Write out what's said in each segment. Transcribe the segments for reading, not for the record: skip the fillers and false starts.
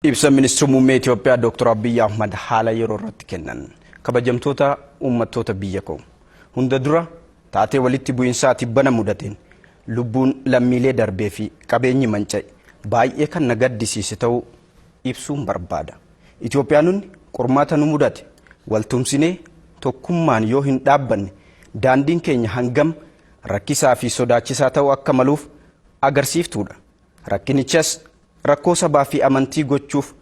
Ibsa Ministeerri Muummee Itoophiyaa Dr. Abiyyi Ahmad haala yeroo irratti kennan. Kabajamtoota uummattoota biyya koo. Hunda dura taatee walitti bu'iinsaa tibbana mudateen lubbuun lammiilee darbee fi qabeenyi manca'e baay'ee kan na gaddisiise ta'uu ibsuun barbaada. Itoophiyaanonni qormaata nu mudate waltumsinee tokkummaan yoo hin dhaabbanne daandiin keenya hangam rakkisaa fi sodaachisaa ta'uu akka maluuf agarsiiftuudha. Rakkinichas rakkoo sabaa fi amantii gochuuf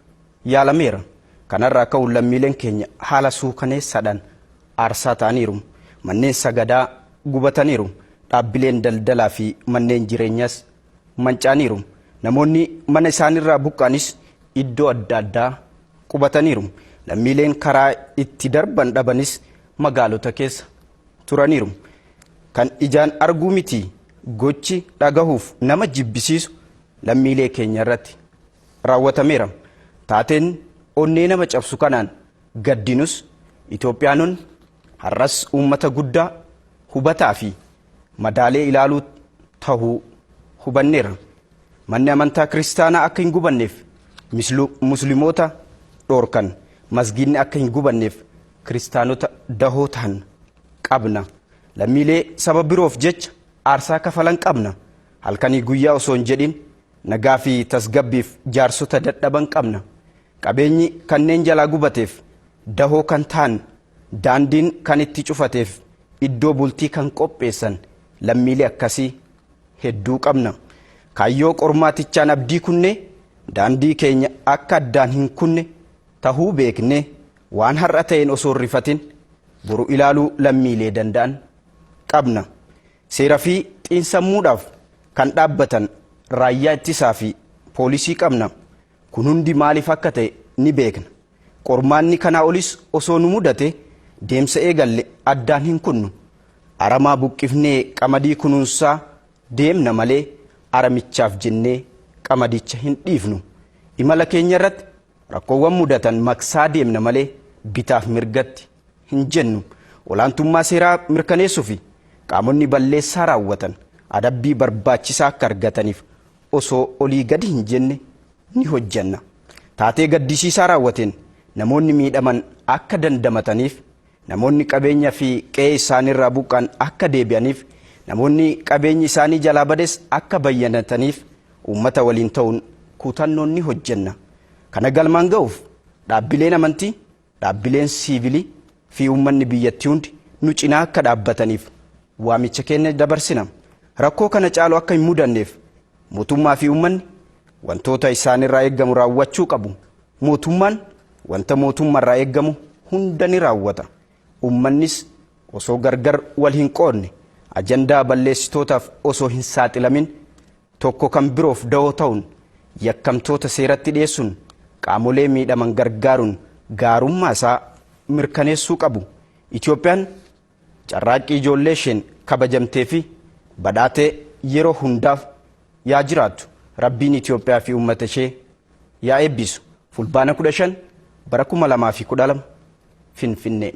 yaalameera. Kanarraa ka'uun lammiileen keenya haala suukaneessaadhaan aarsaa ta'aniiru. Manneen sagadaa gubataniiru. Dhaabbileen daldalaa fi manneen jireenyaas manca'aniiru. Namoonni mana isaanirraa buqqa'anis iddoo adda addaa qubataniiru. Lammiileen karaa itti darban dhabanis magaalota keessa turaniiru. Kan ijaan arguu miti gochi dhagahuuf nama jibbisiisu lammiilee keenya irratti raawwatameera. Taateen onnee nama cabsu kanaan gaddinus Itoophiyaanonni har'as uummata guddaa hubataa fi madaalee ilaaluu tahuu hubanneera. Manni amantaa kiristaanaa akka hin gubanneef musliimoota dhoorkan, masgiidni akka hin gubanneef kiristaanota dahoo ta'an qabna. Lammiilee saba biroof jecha aarsaa kafalan qabna. Halkanii guyyaa osoo hin jedhin nagaa fi tasgabbiif jaarsota dadhaban qabna. Qabeenyi kanneen jalaa gubateef dahoo kan ta'an, daandiin kan itti cufateef iddoo bultii kan qopheessan lammiilee akkasii hedduu qabna. Kaayyoo qormaatichaan abdii kunne daandii keenya akka addaan hin kunne tahuu beekne waan har'a ta'een osoo hin rifatin boru ilaaluu lammiilee danda'an qabna. Seera fi xiinsammuudhaaf kan dhaabbatan raayyaa ittisaa fi poolisii qabna. Kun hundi maaliif akka ta'e ni beekna. Qormaanni kanaa olis osoo nu mudate deemsa eegalle addaan hin kunnu. Aramaa buqqifnee qamadii kunuunsaa deemna malee aramichaaf jennee qamadicha hin dhiifnu. Imala keenya irratti rakkoowwan mudatan maksaa deemna malee bitaaf mirgatti hin jennu. Olaantummaa seeraa mirkaneessuu fi qaamonni balleessaa raawwatan adabbii barbaachisaa akka argataniif osoo olii gadi hin jenne ni hojjanna. Taatee gaddisiisaa raawwateen namoonni miidhaman akka dandamataniif, namoonni qabeenya fi qe'ee isaaniirraa buqqa'an akka deebi'aniif, namoonni qabeenyi isaanii jalaa bades akka bayyanataniif uummata waliin ta'uun kutannoon ni hojjenna. Kana galmaan ga'uuf dhaabbileen amantii, dhaabbileen siivilii fi uummanni biyyattii hundi nu cinaa akka dhaabbataniif waamicha keenya dabarsina. Rakkoo kana caalu akka hin mudanneef mootummaa fi uummanni wantoota isaanirraa eeggamu raawwachuu qabu. Mootummaan wanta mootummaarraa eeggamu hunda ni raawwata. Uummannis osoo gargar wal hin qoodne, ajandaa balleessitootaaf osoo hin saaxilamin, tokko kan biroof da'oo ta'uun yakkamtoota seeratti dhiyeessuun qaamolee miidhaman gargaaruun gaarummaa isaa mirkaneessuu qabu. Itoophiyaan carraaqqii ijoollee isheen kabajamtee fi badhaatee yeroo hundaaf yaa jiraattu. Rabbiin Itoophiyaa fi uummata ishee yaa eebbisu. Fulbaana 15 bara 2012, Finfinnee.